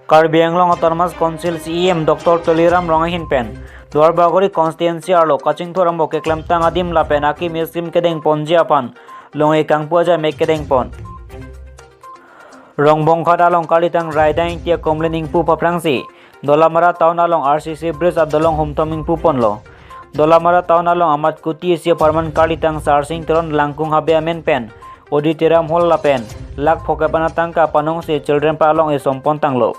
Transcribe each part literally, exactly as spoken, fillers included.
Karbi Anglong Autonomous Council C E M Doctor Tuliram Ronghang ahin pen Duarbagori constituency arlo kachingthur angbong keklemtang adim lapen akimi scheme kedengponji aphan longri kangpu ajai mek kedengpon. Rongbonghat along kalitang Raidang Ingti akumlin ingpu aphrangsi Dolamara town along R C C bridge adolong humthom ingpuponlo. Dolamara town along amat kuti isi apharman kalitang Sarsing Teron Langkung Habe amen pen auditorium hall lapen lakh phokep an atangka panongsi children park along isompontanglo.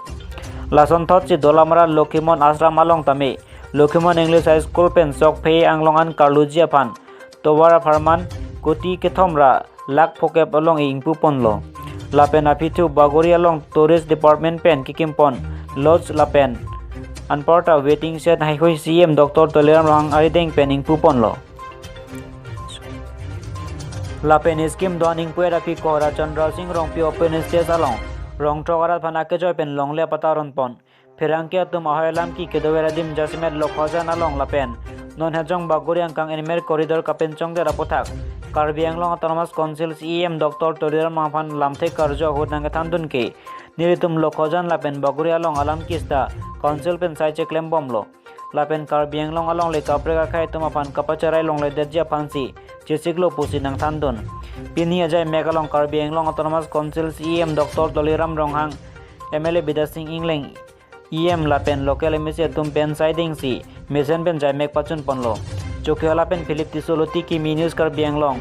Lasonthotsi Dolamara Lokhimon Ashram along tame Lokhimon English High School pen sok phei anglong an karluji aphan tovar apharman kuti kethom ra lakh phokep along ingpuponlo. Lapen aphi thu Bagori along tourist department pen kikimpon lodge lapen anparta waiting shed haihui C E M Doctor Tuliram Ronghang arideng pen ingpuponlo. Lapen scheme do-an ingpu-et aphi Kohora Chandra Singh Rongpi open stage along rongthrok arat aphan akejoi pen longle apata ronpon. Pherangke atum ahoi alam ke kedover adim jasemet Lokhojan along lapen non Hejong Bagori angkang Animal Corridor kapenchongdet aputhak Karbi Anglong Autonomous Council C E M Doctor Tuliram Ronghang aphan lamthe karju ahut nangkethandun ke nelitum Lokhojan lapen Bagori along alam kista council pen sai cheklembomlo. Lapen Karbi Anglong alongle kaprek akhei atum aphan kapacherai longledetji aphansi chesiklo pusi nangthandun. Pini ajai mek along Karbi Anglong Autonomous Council C E M Doctor Tuliram Ronghang, M L A Bidya Sing Engleng, E M lapen local M A C atum pen saidengsi mesen pen jaimek pachunponlo. Chokihola pen Philip Tisso, Loti Kimi News, Karbi Anglong.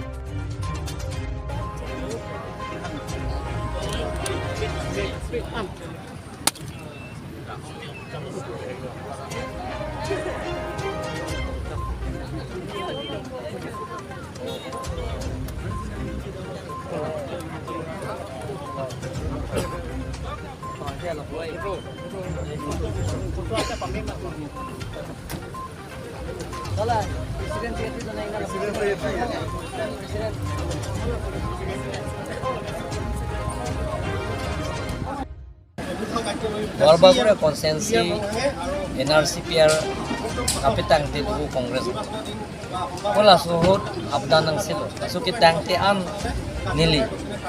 Duarbagori constituency N R C P R kapetang te duo Congress. Ko laso ahut apdan nangsilo. Laso ketang te an neli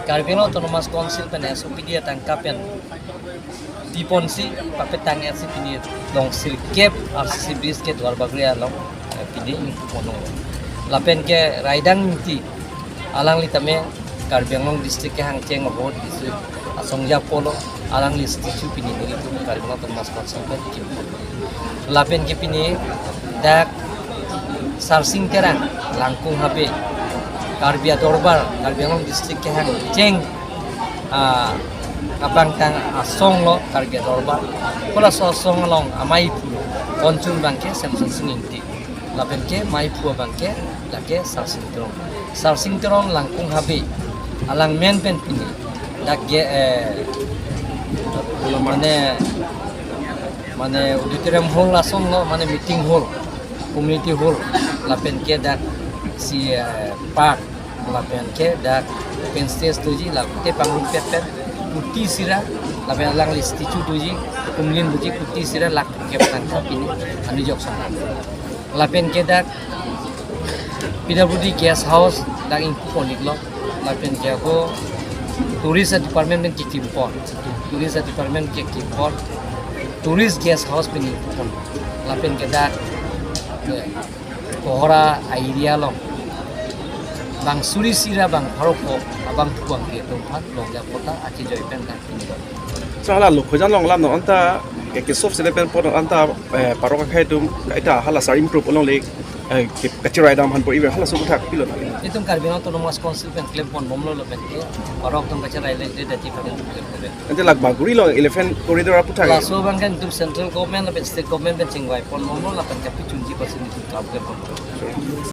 Karbi Anglong Autonomous Council pen S O P D atangka pen piponsi papetang S O P D along sirkep R C C bridge ke Duarbagori along, eh, pini ingpuponlo. Lapen ke Raidang Ingti alangli tame Karbi Anglong district kehangcheng ahut isi asong japo lo, alangli statue pini nelitum Karbi Anglong Autonomous Council pen kimpon. Lapen ke pini dak Sarsing Terang Langkung Habe Karbi Adorbar, Karbi Anglong district kehangcheng, ah, abangtang asong lo Karbi Adorbar. Ko laso asong along amei aphu konchun abangke Semsonsing Ingti. Lapen ke mei aphu abangke lake Sarsing Teron. Sarsing Teron Langkung Habe alang men pen pini dak ke, eh, mane, mane auditorium hall asong lo, mane meeting hall, community hall, lapen ke dak si, eh, park, lapen ke dak open stage doji, lapen te pangrum pet pen kuti isi ra, lapen alangli statue doji, kumlin doji kuti isi ra lakh kep tangka pini anujok sang. Lapen ke dak P W D guest house dak ingpupon-iklo. Lapen ke ako tourist department pen kikimpon. Tourist department kikimpon. Tourist guest house pen ingpupon. Lapen ke dak, eh, Kohora area along bang suri isi ra bang pharo pho abangphu abangpi atum aphan longle apata akejoi pen dak pini. Sir, hala Lokhojan along alam non anta ke kesop sele pen pon anta, eh, parok akhei atum kaita hala sar improve along le, eh, ke kachirai dam han por iver halaso aputhak pilo na. Itum Karbi Anglong Autonomous Council pen klemponbomlo lapen ke parok atum kachirai le de dati pen klempon. Ante lak Bagori along elephant corridor aputhak. Laso abang kan itum central government lapen state government pen chingvaiponbomlo lapen kapachunji apotsi itum klemponbomlo.